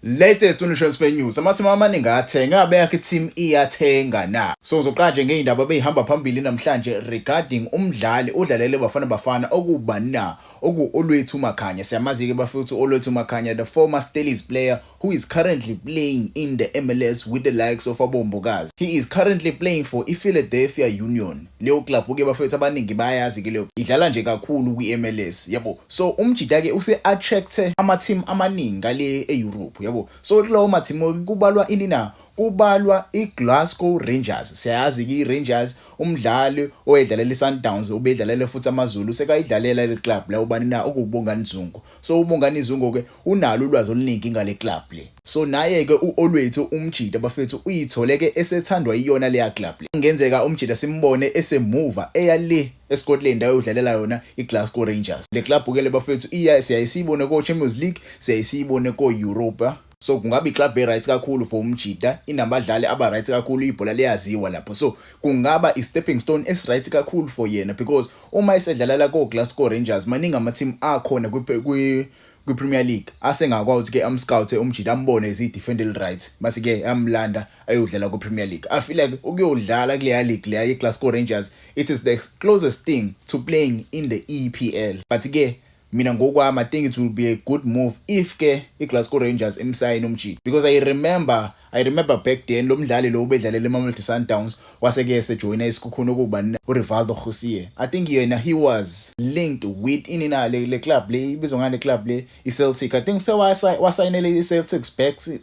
Latest on transfer news, amathimu amaningi athenga, ngabe yakhe team iyathenga na? So uzoqala nje ngeyindaba ebeyihamba phambili namhlanje regarding umdlali odlalele Bafana Bafana, okubani na? Oku-Olwethu Makhanya. Siyamazi-ke bafethu Olwethu Makhanya, the former Stellies player who is currently playing in the MLS with the likes of aboMbokazi. He is currently playing for iPhiladelphia Union. Leyo club ke bafethu, abaningi bayazi ke leyo, idlala nje kakhulu kwi-MLS, yabo. So umjita ke use-attracte ama-team amaningi ngale e-Europe, yabo. So kulawo ma-team kubalwa ini na? Kubalwa iGlasgow Rangers. Siyayazi ke iRangers, umdlali owedlalela iSundowns, ubedlalela futhi AmaZulu, sekayidlalela le club la, ubani na? OkuBongani Zungu. So uBongani Zungu ke unalo ulwazi oluningi ngale club le. So naye ke uOlwethu umjita bafethu uyithole ke esethandwa iyona leya club le. Kungenzeka umjita simbone esemuva eya le eScotland ayodlalela yona iGlasgow Rangers. Le club ke le bafethu iya siyayisibone ko Champions League, siyayisibone ko Europa. So kungaba iclub e-right kakhulu for umjita, inabadlali aba-right kakhulu, ibhola liyaziwa lapho. So kungaba i-stepping stone esi-right kakhulu for yena, because uma esedlalela ko-Glasgow Rangers, maningi ama-team akhona kwi-Premier League asengakwazi ukuthi ke amscout umjita, ambone as i-defender right, mase ke amlanda ayodlala ku-Premier League. I feel like ukuyodlala kuleya league leya ye-Glasgow Rangers, it is the closest thing to playing in the EPL. But ke mina ngokwami, I think it will be a good move if ke iGlasgow Rangers imsayine umjita, because I remember back then lo mdlali lo ubedlalela eMamelodi Sundowns, wase-ke sejoyina iSekhukhune, okuba uRivaldo Coetzee. I think yena he was linked with ini na, le club le ibizwa ngale club le, iCeltic. I think sewasayinele iCeltics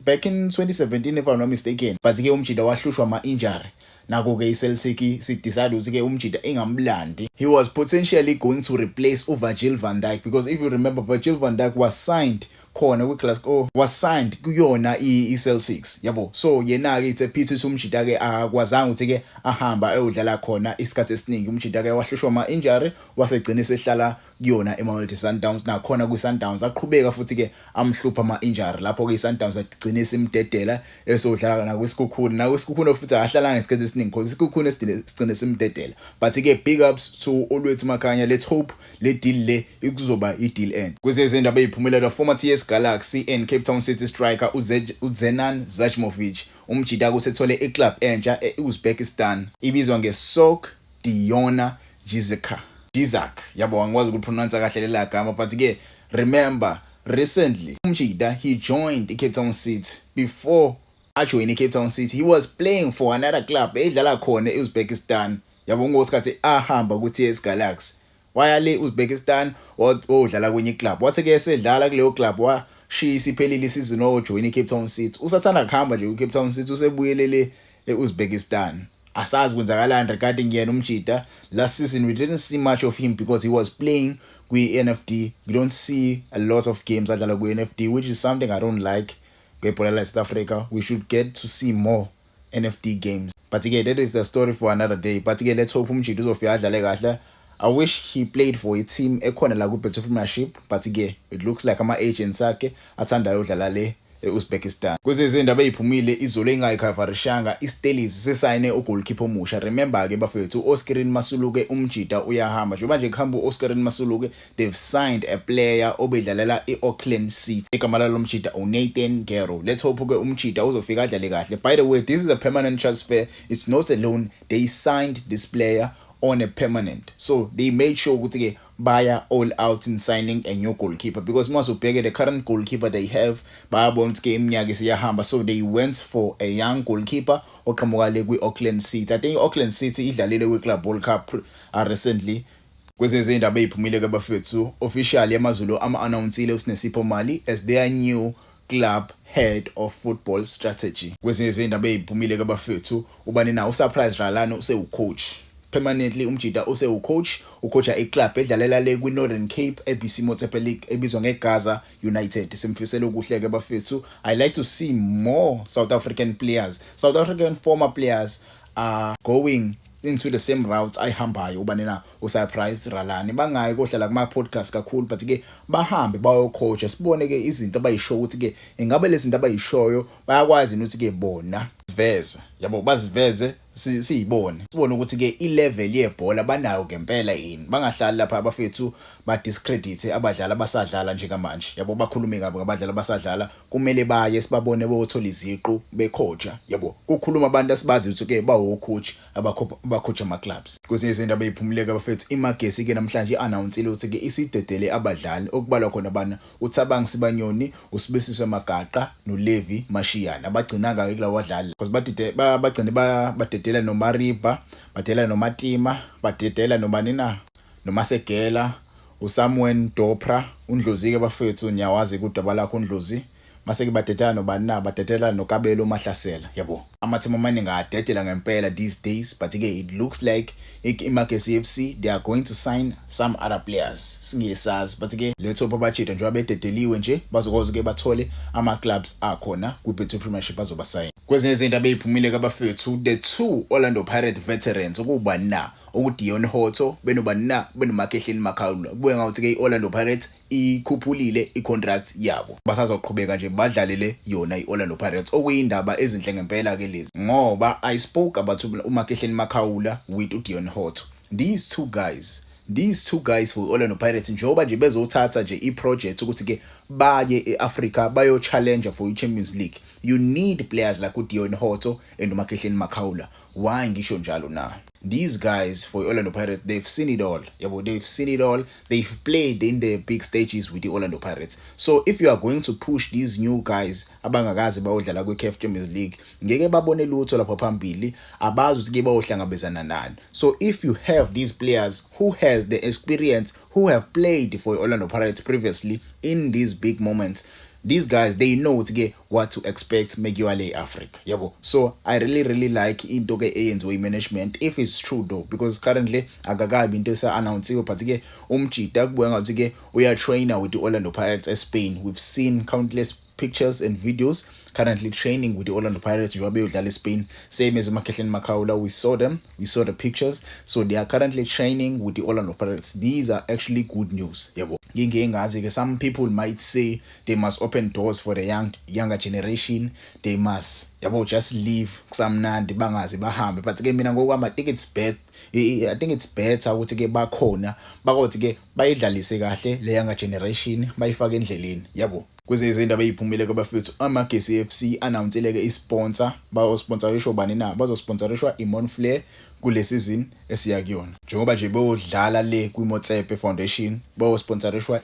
back in 2017, if I'm not mistaken, but ke umjita wahlushwa ama-injury. Nako-ke i-Celtic si-decide ukuthi-ke umjita ingamlandi. He was potentially going to replace uVirgil van Dijk, because if you remember, Virgil van Dijk was signed khona kwi-Glasgow, was signed kuyona i-Celtics, yabo. So yena-ke it's a pity ukuthi umjita-ke akwazanga ukuthi-ke ahamba ayodlala khona isikhathi esiningi. Umjita-ke wahlushwa ama-injury, wasegcina esehlala kuyona eMamelodi Sundowns. Nakhona kwi-Sundowns aqhubeka futhi-ke amhlupha ama-injury. Lapho-ke i-Sundowns agcine simdedela, esodlala nakwiSekhukhune. NakwiSekhukhune futhi akahlalanga isikhathi esiningi because iSekhukhune sigcine simdedela. But-ke big ups to Olwethu Makhanya. Let's hope le deal le ikuzoba i-deal end. Kwezezindaba ey'phumelela, former TS Galaxy and Cape Town City striker uDzenan Zajmovic, umjita kusethole iclub entsha e-Uzbekistan ibizwa nge-Sogdiona Jizzakh. Jizzakh, yabo. Angikwazi ukulipronounce kahle lela gama, but ke remember recently umjita he joined iCape Town City. Before ajoin iCape Town City, he was playing for another club edlala khona eUzbekistan, yabo. Ngosikhathi ahamba ku-TS Galaxy, waya le Uzbekistan, wodlala kwenye iclub. Wathi ke esedlala kuleyo club, washiya isiphelile isizini, wajoin iCape Town City. Usathanda kuhamba nje kuCape Town City, usebuyelele eUzbekistan. Asazi kwenzakalani regarding yena umjita. Last season we didn't see much of him because he was playing kwi-NFD. We don't see a lot of games adlala kwi-NFD, which is something I don't like ngebhola la South Africa. We should get to see more NFD games, but again, that is the story for another day. But again, let's hope umjita uzofika adlale kahle. I wish he played for a team ekhona la ku-Betway Premiership, but ke it looks like ama-agents akhe athandayo udlala le e-Uzbekistan. Kwezezindaba eziphumile izolo engayicoverishanga, iStellies sesayine ugoalkeeper omusha. Remember ke bafethu, uOscarine Masuluke umjita uyahamba. Njengoba nje kuhamba uOscarine Masuluke, they've signed a player obedlalela iAuckland City. Igama lalo mjita uNathan Gero. Let's hope ke umjita uzofika adlale kahle. By the way, this is a permanent transfer. It's not a loan. They signed this player on a permanent. So they made sure ukuthi ke baya all out in signing a new goalkeeper, because mase ubheke the current goalkeeper they have, bayabona ukuthi ke iminyaka isiyahamba. So they went for a young goalkeeper oqhamuka le kwi-Auckland City. I think i-Auckland City idlalile kwi-Club World Cup recently. Kwezezindaba eziphumile ke bafethu, officially AmaZulu ama-announcile uSinesipho Mali as their new club head of football strategy. Kwezinye izindaba eziphumile ke bafethu, ubani na? USurprise Ralani usewucoach permanently. Umjita usewucoach, ucoacha iclub edlalela le kwi-Northern Cape ABC Motsepe League ebizwa ngeGaza United. Simfisela okuhle ke bafethu. I like to see more South African players, South African former players are going into the same route ayihambayo ubani na? uSurprise Ralani. Bangayi kohlala kuma podcast kakhulu, but ke bahambe bayocoach, sibone ke izinto abayisho ukuthi ke ingabe lezi zinto abayishoyo bayakwazi ukuthi ke bona siveze, yabo, baziveze. Siyibone, sibone ukuthi ke i-level yebhola banayo ngempela yini. Bangahlali lapha abafethu, ba-discredit abadlali abasadlala njengamanje, yabo, bakhulume kabi ngabadlali abasadlala. Kumele baye sibabone beyothola iziqu becoacha, yabo. Kukhuluma abantu asibazi ukuthi ke bawo-coach abacoach ama-clubs. Kwezinye izindaba ey'phumuleke, abafethu, iMagesi ke namhlanje i-announcile ukuthi ke isidedele abadlali okubalwa khona bana uThabang Sibanyoni, uSibusiswe Magaqa noLevi Mashiyane. Abagcinanga-ke kulawo badlali because badide bagcine badedela noMariba, badedela noMatima, badedela nobani na, noMasegela, uSamuel Dopra, uNdlozi-ke bafethu, niyawazi kudaba lakho uNdlozi. Mase-ke badedela nobani na, badedela noKabelo Mahlasela, yabo. Amathimu amaningi ayadedela ngempela these days, but-ke it looks like iMagesi FC, they are going to sign some other players, singesazi, but-ke let's hope abajida njengoba bededeliwe nje bazokwazi-ke bathole ama-clubs akhona kwi-Betway Premiership azobasayina. Kwezinye izindaba ey'phumile kabafethu, the two Orlando Pirate veterans okubani na, okuDeon Hotto benobani na, benoMakhehleni Makhaula, kubuye ngakuthi-ke i-Orlando Pirates ikhuphulile i-contract yabo, basazoqhubeka nje badlalele yona i-Orlando Pirates, okuyindaba ezinhle ngempela-ke lezi, ngoba I spoke about uMakhehleni Makhaula with uDeon Hotto. These two guys for Orlando Pirates, njengoba nje bezothatha nje i-project ukuthi ke baye e-Africa bayo-challenge for i-Champions League, you need players like uDeon Hotto and uMakhehleni Makhaula. Why ngisho njalo na? These guys for Orlando Pirates, they've seen it all, yabo. They've seen it all. They've played in the big stages with the Orlando Pirates. So if you are going to push these new guys abangakaze bayodlala kwi-CAF Champions League, ngeke babone lutho lapha phambili, abazi ukuthi ke bayohlangabezana nani. So if you have these players who has the experience, who have played for Orlando Pirates previously in these big moments, these guys, they know ukuthi ke what to expect mekuyiwa le Africa, yabo. So I really, really like into ke eyenziwe i-management, if it's true though, because currently akakabi into esa-announciwe, but ke umjida kubuya ngathi ke uya-traina with the Orlando Pirates eSpain. We've seen countless pictures and videos currently training with the Orlando Pirates njengoba beyodlala eSpain, same as uMakhehleni Makhaula. We saw them, we saw the pictures. So they are currently training with the Orlando Pirates. These are actually good news, yabo. Ngingeke ngazi ke, some people might say they must open doors for the younger generation, they must, yabo, just leave kusamnandi, bangazi bahambe, but ke mina ngokwami I think it's better ukuthi ke bakhona bakothi ke bayidlalise kahle le younger generation, bayifake endleleni, yabo. Kwezinye izindaba ey'phumile kabafethu, Amagesi FC announcile ke i-sponsor. Bayosponsorishwa bani na? Bazosponsorishwa iMonflair kule season esiya kuyona, njengoba nje beyodlala le kwiMotsepe Foundation, bayosponsorishwa.